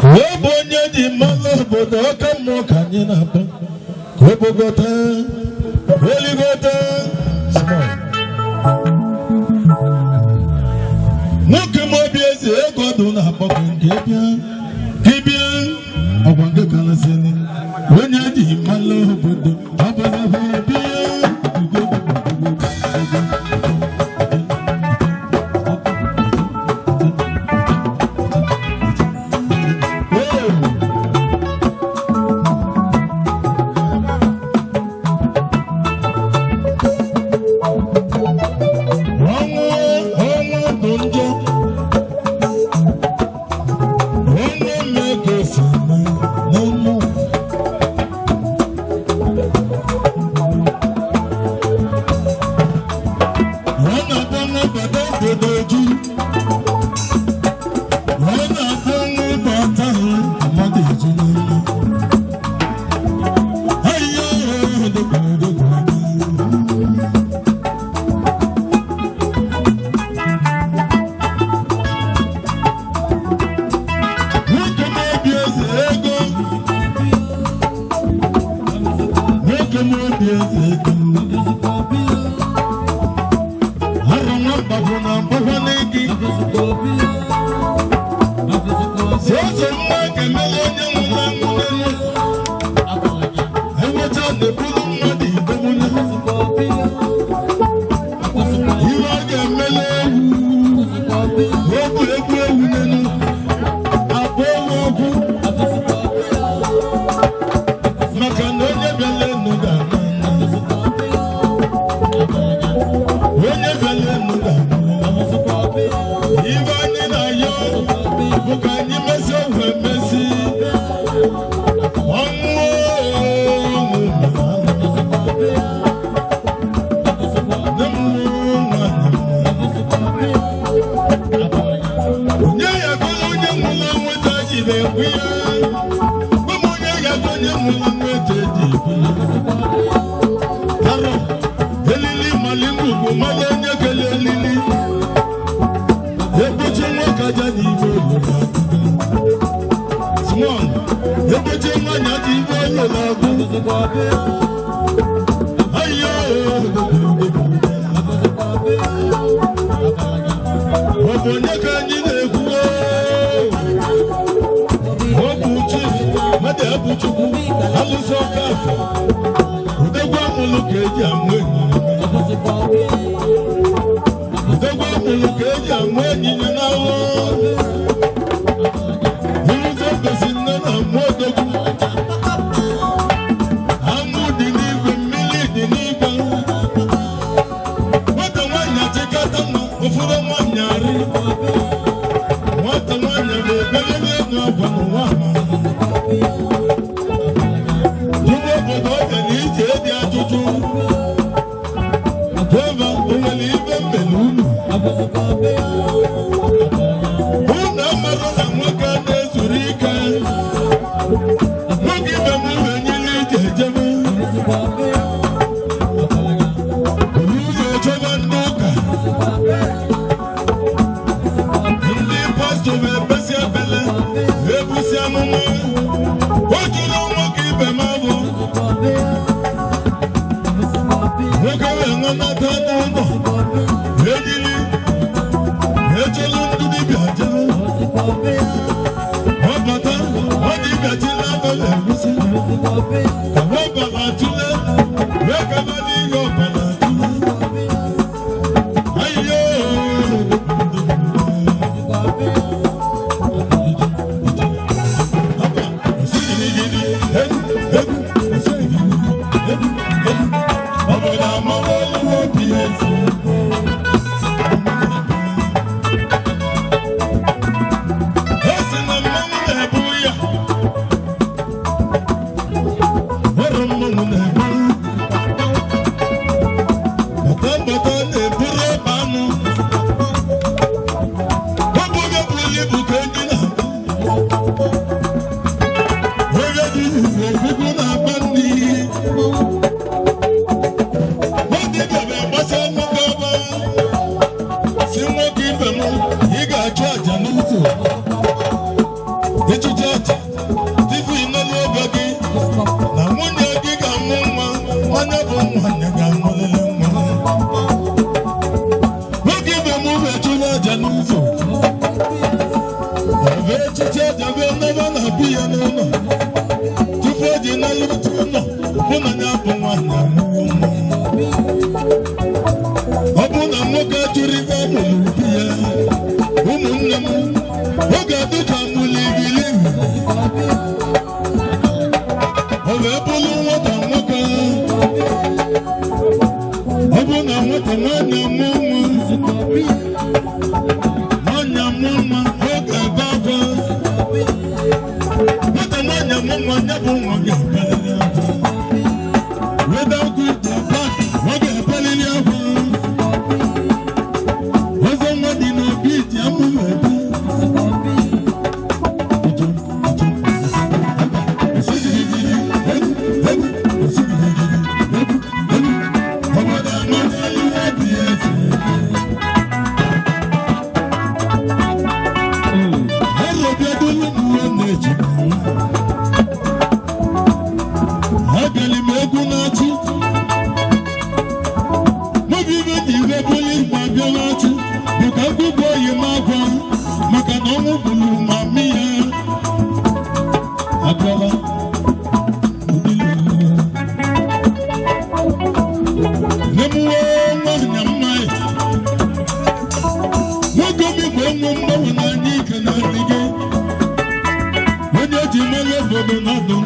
Ọ bụ onye ji mmanụ obodo ọka mmụọ ka anyị na-akpọ ka o kpokọta oligote small. Nwoke m obi eze ego ọdụ na-akpọ gị nke bịa ka ị bịa ọgwa nke karịsịrị onye ji mmanụ obodo ọbụla bịa. Ọnwụ, ọnwụ bụ njọ. Onye mmekọ si n'ọnwụ. Ọ na-akpọ nnabata obodo ju. Ọ na-akpọ nnabata mmadụ eju n'ọnụ. Ayo, dịka dịka. Nwoke m obi eze ego. Nwoke m obi eze ego. Arụ nwamba bụ na mgbakwa n'ike. Sọsọ mma ga-emela onye nwụrụ anwụ n'elu. Enwecha na-ebulu mmadụ idogbunye. Ihe ọ ga-emela ewu. Egwu egwu ewu n'elu. Abụ ewu ọkụ. Maka na onye bịala enu ga-ama nna. Onye bịala enu ga-ama. Ibe anyị na-ayọ bụ ka anyị mesi ọgwụ emesi. Ọnwụ ọnwụ nne m nwanyị m. Onye ya gụrụ onye nwụrụ anwụ etu eji na-ekwu ya. Gwa m onye ga-agụ onye nwụrụ anwụ etu eji ekwu ya. Arọ, elili mali ngwugwu mali onye kele elili. Ekpuchi nwoke aja n'ime ụlọ na-agụ. Small, ekpuchi nwaanyị aja ime ụlọ na-agụ. Ayo, ọ bụ onye ka anyị na-ekwu? Ọ bụ chi mmadụ abụ Chukwu alụsị ọka afọ udegwu amụlụ ka eji amụ enyi, udegwu amụlụ ka eji amụ enyinya n'ahụ irute mgbesi nne na amụ odogwu. Anwụ dị n'igwe, mmiri dị n'igwe. Nwata nwaanyị achịkata mma ụfọdụ nwaanyị arị nwata nwaanyị bụ ebere n'ego akwa n'ụwa ha. Jụrụ obodo ọbịa na ije dị ajụjụ. Jehova o nwere ibe mmele unu? Unu amarụ na nwoke a na-ezuru ike. Nwoke ibe m enyela ije ejebe. Buru ụzọ chọba ndị ụka. Ndị pastọ bụ ebesi ebele, ebusi amụma. O juru nwoke ibe m abụ. Nwoke wee ṅụnata n'ụlọ. Ejili, echelu ndị dibịa jere. Ọ bata, ọ dibịa chila abalị egwusi. Ka ọbara tụle, wee gaba n'ihe ọbara tụle. Ayo! Aba, osigirigiri, egwu, egwu, osigirigiri, egwu, egwu. Obodo amawa olu obi ya. Ofe echichi ejabe n'ebe na bi ya n'ụlọ. Tupu o ji n'elu otu ụlọ, hụ na ya bụ nwaanyị amụọ nwa. Ọ bụ na nwoke jụrụ ife amụrụ di ya, ụmụnne m, oge adịka mụlụ ibilibi. Ọ wee bụrụ nwata nwoke. Ọ bụ na nwata nwaanyị amụọ nwa, nwaanyị amụọ nwa, ọ ga-ebe akwa. Nwata nwaanyị amụọ nwa, ya bụ nwa ga-ebeliri akwa. Whether good or bad, ọ ga-ebeliri akwa. Ọzọ nwa dị n'obi ji amụma ebe. Obodo amala ihe dị eze. Abịali m egwu na-achị n'obi ibe dị iwe bụrụ igbe abịa na-achị bụ ka ngwugwu oyi m akwa maka na ọnwụ gburu ma mmi ya abịala. Nne m nwanyị mma ya nwoke obi bụ enwe mgbanwe n'anya ike na adịghị onye ji mmanụ obodo na-adụ